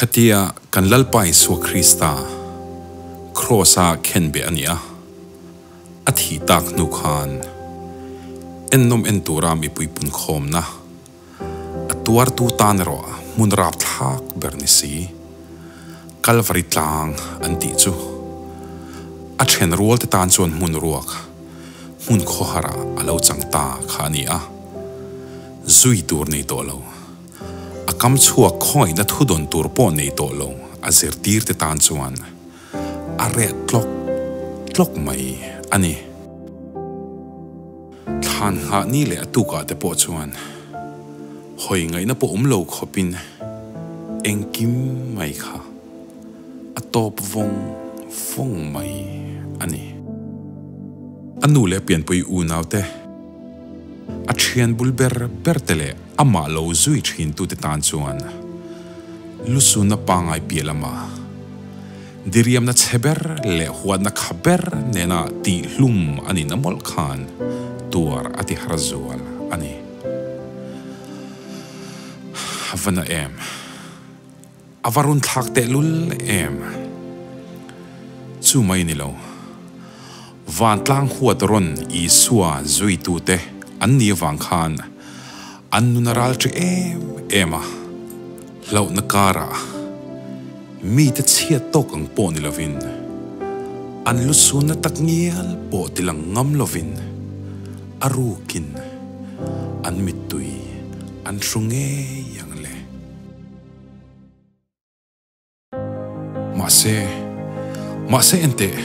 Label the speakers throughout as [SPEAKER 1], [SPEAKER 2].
[SPEAKER 1] Khatia kan Lalpa Isua Krista Kraws-a khenbeh a ni a, a thih tak hnu khan ennawm en tura mipui punkhawmna a tuartu tan erawh hmun rapthlak ber ni si, Kalvari tlang an tih chu a then rualte tan chuan hmun ruak, hmun khawharah a lo chang ta kha a ni a, zui tur nei tawh lo. A kam chhuak khawngaihna thu dawn tur pawh nei tawh lo a zirtir te tan chuan a reh tlawk tlawk mai a ni. Thlan nghah ni leh a tukah te pawh chuan hawi ngaihna pawh awm lo khawpin engkim mai kha a tawp vawng vawng mai a ni. A nu leh a pianpui unaute a thian bul ber ber te leh Amah lo zui thintute tan chuan lusunna pangngai piah lama diriamna chhe ber leh huatna kha ber nena tihhlum a nihna mawlh khan tuar a ti har zual a ni. A va na em? A va run thlak tehlul em? Chu mai ni lo. Vantlang huat rawn Isua zuitute an ni avang khan an nun a ral ṭi em em a, hlauhna karah mite chhiat tawk ang pawh ni lovin an lusunna tak ngial pawh tilang ngam lovin a rukin an mittui an hru ngei ang le. Mahse, mahse enteh,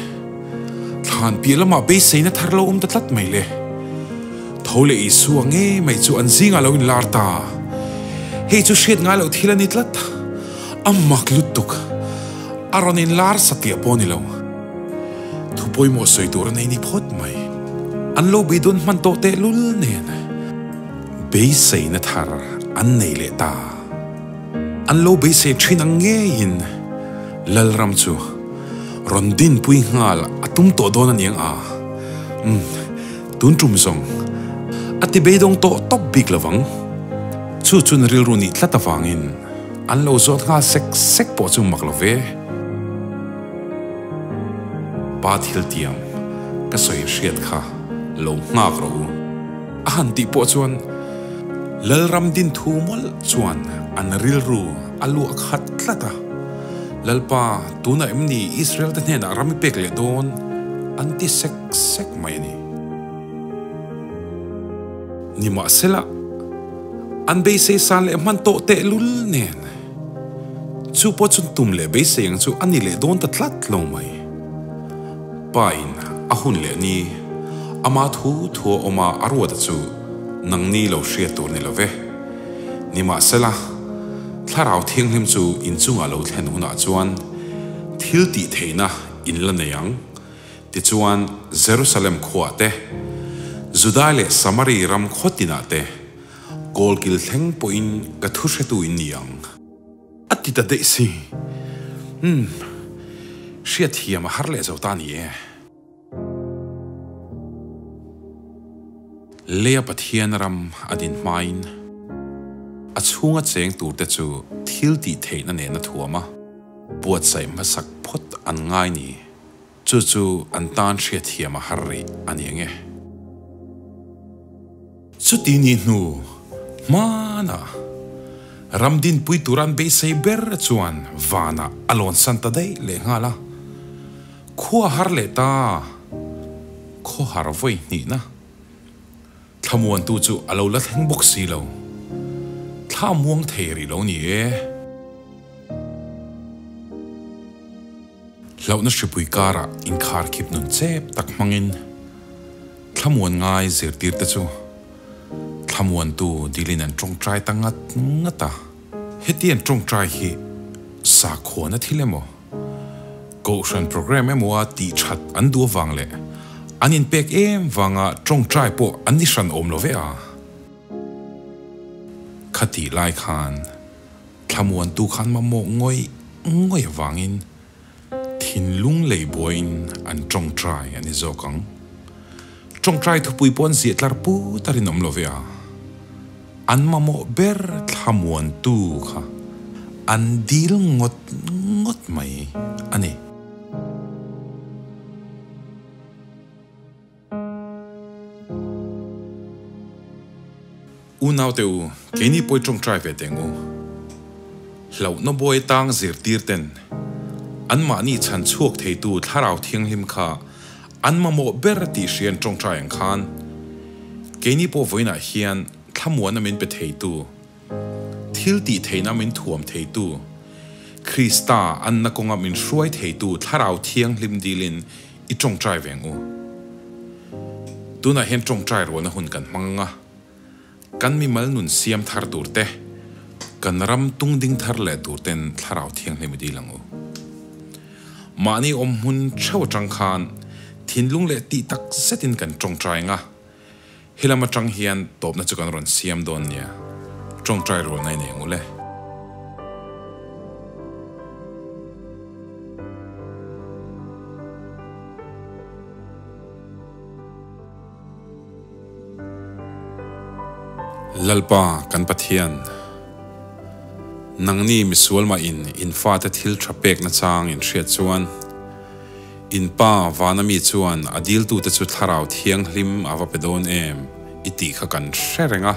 [SPEAKER 1] thlan piah lamah beiseina thar lo awm ta tlat mai le. Tho leh Isua ngei mai chu an zingah lo inlar ta. Hei chu hriat ngai loh thil a ni tlat. A mak lutuk. A rawn inlar satliah pawh a ni lo. Thu pawimawh sawi tur a nei ni phawt mai. An lo beidawn hman tawh tehlul nen beiseina thar an nei leh ta. An lo beisei thin ang ngeiin Lalram chu rawn dinpui nghal a tum tawh dawn a niang a, umm, tun tum zawng a ti beidawng tawh tawp bik lo vang. Chu chun rilru nih tlat avangin an lo zawt nghal sek sek pawh chu mak lo ve. Pa thil tiam ka sawi hriat kha lo nghak rawh u. A han tih pawh chuan Lalram din thu mawlh chuan an rilru a luah khat tlat a, Lalpa, tunah em ni Israel te hnenah ram i pek leh dawn? an ti sek sek mai a ni. Nimahsela, an beisei san leh hman tawh tehlul nen, chu pawh chun tum leh beisei ang chu a ni leh dawn ta tlat lo mai. Pa in a hun leh ni, ama thu thu a awm a a ruat a chu nangni lo hriat tur ni lo ve. Nimahsela, Thlarau Thianghlim chu inchungah lo thlen hunah chuan thil tih theihna in la nei ang. Tichuan, Jerusalem khuaah te, Judai leh Samari ram khaw tinah te, kawlkil thleng pawhin ka thu hretu in ni ang. A ti ta daih si. Umm, hriatthiam a har leh zo ta ni e. Leia Pathian ram a din hmain a chhunga cheng turte chu thil tih theihna nen a thuam a, buatsaih hmasak phawt an ngai ni. Chu chu an tan hriatthiam a har rih a ni ang e. Chuti ni hnu hmanah ram dinpui tura an beisei ber chuan vanah a lawn san ta daih leh nghal a, khua har leh ta khaw har vawi hnihna thlamuantu chu a lo la thleng bawk si lo, thla muang thei rih lo ni e. Hlauhna hripui karah inkharkhip nun chep tak hmangin Thlamuan ngai zirtirte chu thlamuantu dilin an tawngtai ta ngat ngat a. Heti an tawngtai hi sakhuana thil emaw, kohhran programme emawa tih that an duh avang leh an inpek em vanga tawngtai pawh an ni hran awm lo ve a. Khatih lai khan thlamuantu khan mamawh ngawih ngawih avangin Thinlung lei buaiin an tawngtai a ni zawk ang. Tawngtai thupui pawh an ziah tlar put a rinawm lo ve a. An mamawh ber thlamuantu kha an dil ngawt ngawt mai a ni. Unaute u, keini pawh i tawngtai ve teng u. Hlauhna buai tang zirtir ten anmahni chhan chhuak theitu Thlarau Thianghlim kha an mamawh ber tih hria an tawngtai ang khan, keini pawh vawiinah hian thlamuanna min pe theitu, thil tih theihna min thuam theitu, Krista anna kawnga min hruai theitu Thlarau Thianghlim dilin i tawngtai ve ang u. Tunah hian tawngtai rualna hun kan hmang ang a, kan mimal nun siam thar tur te, kan ram tung ding thar leh tur ten Thlarau Thianghlim i dil ang u. Mahni awm hmun theuh atang khan thinlung leh tih tak zetin kan tawngtai ang a, helam atang hian tawpna chu kan rawn siam dawn nia, tawngtai rualna i nei ang u le. Lalpa kan Pathian, nangni misual mah in in fate thil tha pek nachang in hriat chuan, in Pa vana mi chuan a diltute chu Thlarau Thianghlim a va pe dawn em i tih kha kan hre reng a.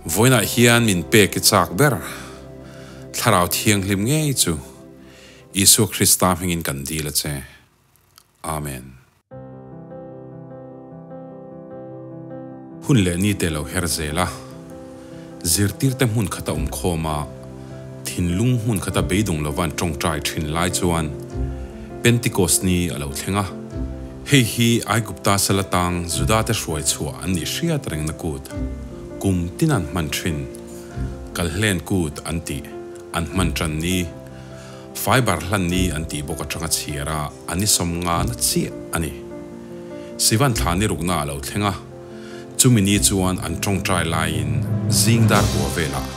[SPEAKER 1] Vawiinah hian min pek i chak ber, Thlarau Thianghlim ngei chu Isua Krista hmingin kan dil a che. Amen. Hun leh ni te lo her zel a, zirtirte hmun khata awm khawm a, thinlung hmun khata beidawng lova an tawngtai thin lai chuan Pentikos ni a lo thleng a. Hei hi Aigupta sal atang Judate hruai chhuah an nih hriat rengna kut, kum tin an hman thin, Kalhlen kut an tih an hman tan ni. Fiber hlan ni an tih bawk atanga chhiar a, a ni sawmnga na chiah a ni. Sivan thla ni rukna a lo thleng a, chumi ni chuan an tawngtai laiin zing dar kua velah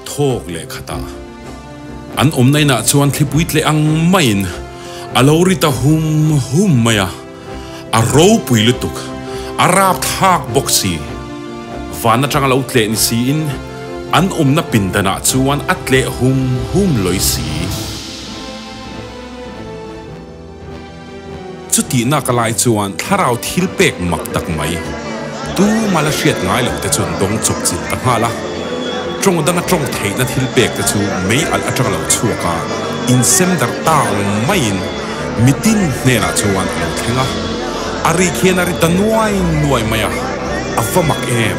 [SPEAKER 1] thawk leh khatah an awmna inah chuan thlipui tleh ang maiin a lo ri ta hum hum mai a, a ropui lutuk, a rapthlak bawk si. Van atanga lo tleh ni siin an awmna pindanah chuan a tleh hum hum lawi si. Chutihna ka lai chuan thlarau thil pek mak tak mai, tuma la hriat ngai loh te chu an dawng chawp chilh ta nghal a. Tawng danga tawng theihna thil pek te chu mei alh atanga lo chhuak a, insem darh ta ang maiin mitin hnenah chuan a lo thleng a. A ri khian a ri ta nuai nuai mai a, a va mak em!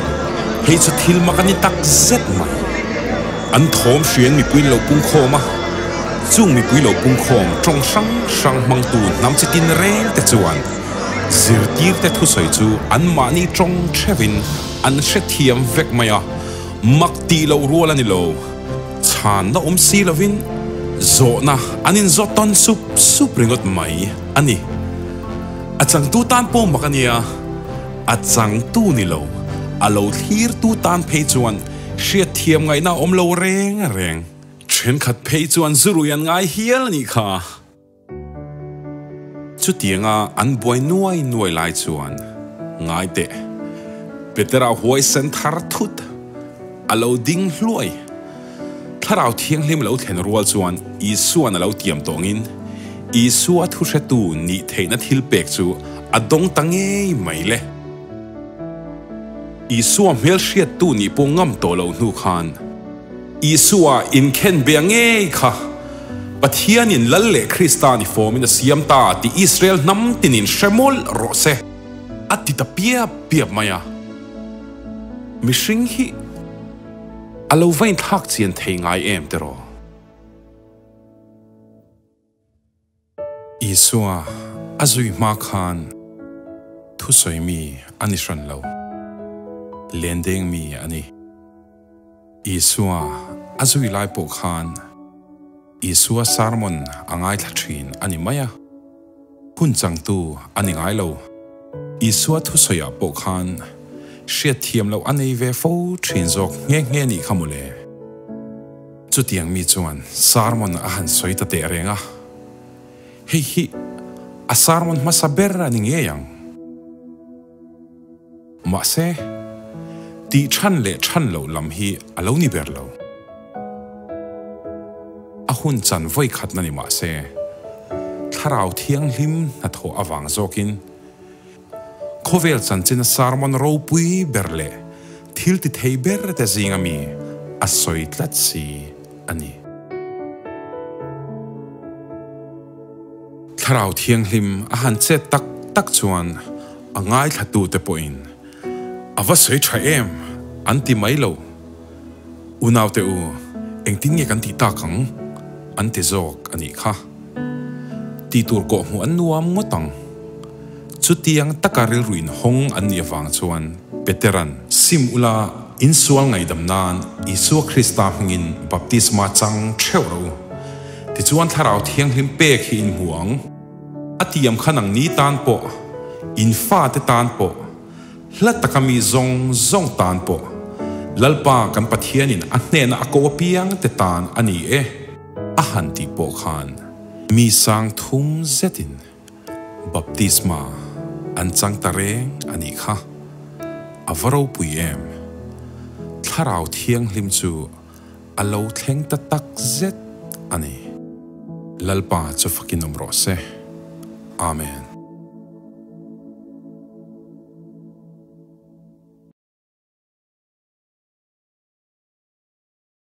[SPEAKER 1] Hei chu thil mak a ni tak zet mai. An thawm hriain mipui an lo pungkhawm a. Chung mipui lo pungkhawm tawng hrang hrang hmangtu hnam chi tin reng te chuan zirtirte thusawi chu anmahni tawng theuhin an hrethiam vek mai a, mak tih loh rual a ni lo. Chhanna awm si lovin zawhna an inzawt tawn sup sup ringawt mai a ni. A changtu tan pawh mak a nia, a changtu ni lo, a lo thlirtu tan phei chuan hriatthiam ngaihna a awm lo reng reng. Thenkhat phei chuan zurui an ngai hial a nih kha. Chutianga an buai nuai nuai lai chuan ngai teh, Petera huaisen thar thut a lo ding hluai. Thlarau Thianghlim lo thlen rual chuan Isua'n a lo tiam tawngin Isua thuhretu nih theihna thil pek chu a dawng ta ngei mai le. Isua hmelhriattu nih pawh ngam tawh loh hnu khan Isua inkhen bia ngei kha Pathianin Lal leh Krista ni fawmin a siam ta tih Israel hnam tinin hre mawlh rawh se a ti ta piap piap mai a. Mihring hi a lo va inthlak chian thei ngai em tiraw? Isua a zui hma khan thusawi mi a ni hran lo, lendeng mi a ni. Isua a zui lai pawh khan Isua sermon a ngaithla thin a ni mai a, hun changtu a ni ngai lo. Isua thusawiah pawh khan hriatthiam loh a nei ve fo thin zawk nghe nghe nih kha mawle. Chutiang mi chuan sermon a han sawi ta teh reng a, hei hi a sermon hmasa ber a ni ngei ang. Mahse, tih than leh than loh lam hi a lo ni ber lo. hun chan vawi khatna ni mah se, Thlarau Thianghlim hnathawh avang zawkin khawvel chanchina sermon ropui ber leh thil ti thei ber te zinga mi a sawi tlat si a ni. Thlarau Thianghlim a han chet tak tak chuan a ngaithlatute pawhin a va sawi tha em an ti mai lo. Unaute u, engtin nge kan tih tak ang? an ti zawk a nih kha. Tih tur kawhhmuh an nuam ngawt ang. Chutiang taka rilru inhawng an nih avang chuan Petera'n, Sim ula, insual ngaihdam nan Isua Krista hmingin baptisma chang theuh rawh u. Tichuan Thlarau Thianghlim pek hi in hmu ang. A tiam kha nangni tan pawh, in fate tan pawh, Hla taka mi zawng zawng tan pawh Lalpa kan Pathianin a hnena a ko apiang te tan a ni e a han tih pawh khan mi sang thum zetin baptisma an chang ta reng a nih kha. A va ropui em! Thlarau Thianghlim chu a lo thleng ta tak zet a ni. Lalpa chu fakin awm rawh se. Amen.